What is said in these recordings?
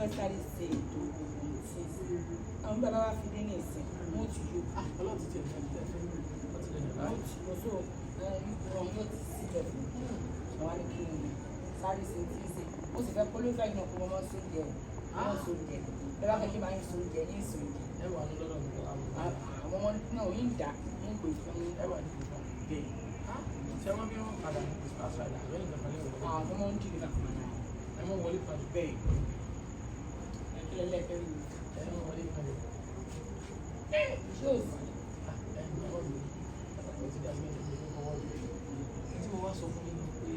Fẹ́ sáré ṣe ètò gbogbo tí àwọn bàbá wa fi dé ní ìsìn, wọ́n ti yó. Ah, Ọlọ́run ti tiẹ̀ ní ẹni tẹ́ fẹ́, wọ́n ti lè yàn Wọ́n láàyè. ti lọ sóò ipò ọ̀hún yóò ti sílẹ̀ fún mi. Àwọn ní kí n sáré ṣe tí ń ṣe. Ó sì fẹ́ polówó ẹ̀yìn náà kó wọ́n mọ́ sóúnjẹ o, wọ́n sóúnjẹ. Ẹ bá fẹ́ kí n máa ń sóúnjẹ ní ìsóúnjẹ. Ẹ wà ní lọ́dọ̀ mi lọ́la. Àwọn ọmọ náà yín dà ń gbè fún yín. Ẹ wà ní ìgbà. Bẹ́ẹ̀. Ah, ṣé wọ́n bí wọ́n padà ní Christmas rider àbẹ́ ìjọba lẹ́wọ̀? Àwọn ọmọ ń dìde náà. Ẹ mọ̀ wọlé padà. Bẹ́ẹ̀. Ẹ kí lẹ́lẹ́fẹ́ rí mi. Ẹ mọ̀ wọlé padà. Ṣé o sì? Ah, ẹ ní ọwọ́ mi. Ó ti dà sí ẹ̀jẹ̀ tó fọwọ́ mi. Tí mo wá sọ fún yín ni pé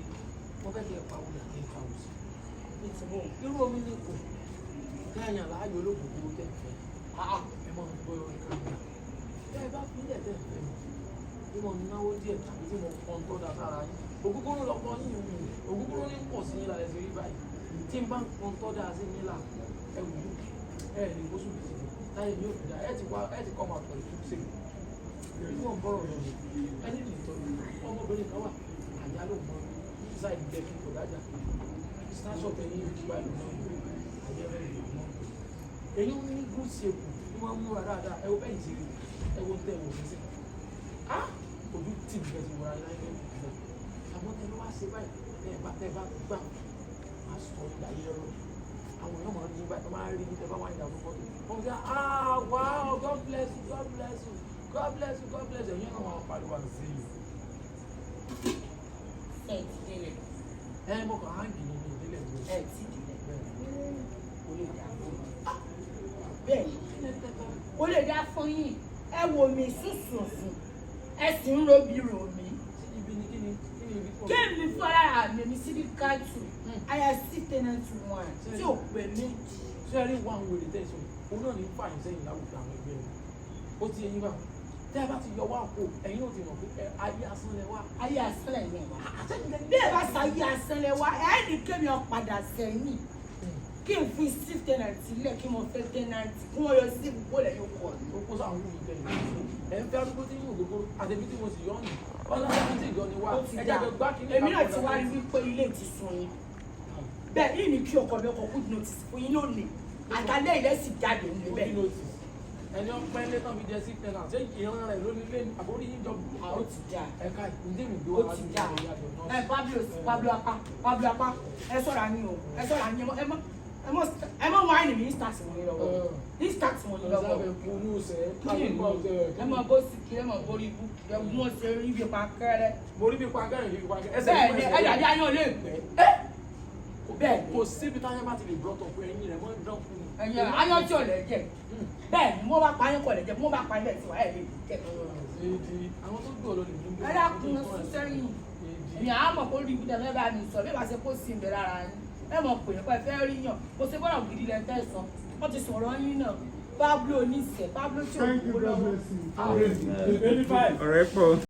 mo fẹ́ kí ẹ pa wúlò kí ẹ pa òsì. Ní ti bò. Irú omi ní kò. Kẹ́yìn láàyò olóògùn tẹ́ fẹ́. Ẹ mọ̀ gbọ́ orin kan. Tẹ́ ẹ bá fi ilẹ̀ tẹ́ fẹ́ mi. Bí mo náwó díẹ̀ tàbí tí mo pọn tó da sára yín. Ògógóró lọ pọn yín o. Ògógóró ní pọ̀ sí yín lálẹ́ sí rí báyìí. Tí n bá ń pọn tó da sí yín là, ẹ wù ú. Ẹ lè kó sùn bìsì. Táyé mi ò fi dá. Ẹ ti wá, ẹ ti kọ́ máa tọ̀ ìtú sí mi. Bí wọ́n bọ̀rọ̀ lọ, ẹ ní ìtọ́jú. Ọmọbìnrin kan wà, àjálù mọ́, side dẹ́kun kò dájà. Snapshot ẹ̀yìn ìgbà ìlú náà, àjẹrẹ́ ìlú náà. Èyí ń ní good shape, ní wọ́n múra dáadáa, ẹ wo bẹ́ẹ̀ ṣe rí, ẹ wo tẹ́ ẹ wò ní sí. Á ojú tì mí bẹ́ẹ̀ ti wọra láyé lẹ́yìn ìgbà. Àmọ́ tẹ ló wá ṣe báyìí, tẹ bá gbà, máa sọ ìgbà yìí lọ́rọ̀. Àwọn èèyàn máa ń ní báyìí, wọ́n máa ń rí ní tẹ bá wà ní ìdààmú fọ́tò. Wọ́n fi "Ah, wow, God bless you, God bless you, God bless you, God bless you." Ẹ̀yin náà wọ́n pariwo àti you. Ẹ ti délẹ̀. Ẹ mọ̀ kàn áǹgì ní ìdílé ìlú. Ẹ ti délẹ̀. Kò lè dá fún yín. Bẹ́ẹ̀ ni. Kò lè dá fún yín. Ẹ wò mí sùsùsù. Ẹ sì ń robi rò mí. Ibi ni kí ni ibi tí mo. Kéèmí fúnra mi mi Sídíkàtù. Aya sí tenant one tí ò pé méjì. Ṣé ẹ rí wọn wèrè tẹ̀sán? Òun náà ní fàyín sẹ́yìn láwùjọ àwọn ẹgbẹ́ rẹ̀. Ó ti yẹyin bá. Tẹ́ ẹ bá ti yọ wá kó, ẹ̀yin náà ti mọ̀ pé ẹ ayé asán lẹ wá. Ayé asán lẹ̀ yẹn wá. Bí ẹ bá sa ayé asán lẹ wá, ẹ ní kémi ọ padà sẹ́yìn. Kí n fi sí tenant sílẹ̀ kí mo fẹ́ tenant kí wọ́n yọ sí ibùkún lẹ́yìn ọkọ̀ mi. Ó kó sáwọn wúwo tẹ̀lé. Ẹ̀ ń fẹ́ arúgbó tí yóò gbogbo àtẹ̀bí tí mo sì yọ̀ nù. Ọlọ́run tí ìjọ ni wá. Ó ti Ẹ dà. jẹ́ jọ gbá kínní. Èmi náà ti wá rí wípé ilé ti sun yín. Bẹ́ẹ̀ yìí ni kí ọkọ mi ọkọ̀ good notice fún yín lónìí. Àtàlẹ́ ilẹ̀ sì jáde nílé Good bẹ́ẹ̀. notice. Ẹni ọpẹ́ lé tán fi jẹ sí tenant. Ṣé ìran rẹ̀ ló nílé àbórí yín jọ? Ó ti dà. Ẹ̀ka ìdí mi gbé Ó wá ti sí dà. ìlú àjọ náà. Ẹ Pablo, Pablo apá, Pablo apá, ẹ sọ̀rọ̀ àyín o, ẹ sọ̀rọ̀ àyín, ẹ mọ ẹ mọ ẹ mọ wáìnì mi start wọn ní lọ́wọ́. Ní start wọn ní lọ́wọ́. Ọ̀sán kúnú sẹ́. Ẹ mọ bó sì kiri, ẹ mọ borí ibú kiri, ẹ mọ ṣe rí bí pa kẹrẹ. Mo rí bí pa kẹrin, bí pa kẹrin. Bẹ́ẹ̀ ni, ẹ dàbí ayán lè gbẹ. Bẹ́ẹ̀ ni. Kò síbi táyà bá ti lè blọ́tọ̀ pé ẹyin rẹ̀ mọ́ ń dán fún mi. Ẹ̀yin ayán tí ò lè jẹ. Bẹ́ẹ̀ ni, mo bá pa ayán kọ̀ lè jẹ, mo bá pa ayán bẹ́ẹ̀ tí wà ẹ̀ lè jẹ. Èdè àwọn tó gbé ọ̀lọ́ lè ní. Ẹ dákun, sún sẹ́yìn. Èmi àá mọ̀ kó rí ibùdó ẹ bá mi sọ, bí ẹ bá ṣe kó sí ìbẹ̀ lára yín. Ẹ mọ̀ pé nípa ẹ fẹ́ rí yàn, kò sí gbọ́dọ̀ gidi lẹ́ tẹ́ sọ. Wọ́n ti sọ̀rọ̀ yín náà. Pablo oníṣẹ́, Pablo tí ò Thank you, kú God lọ́wọ́. bless you. Ọ̀rẹ́ pọ̀.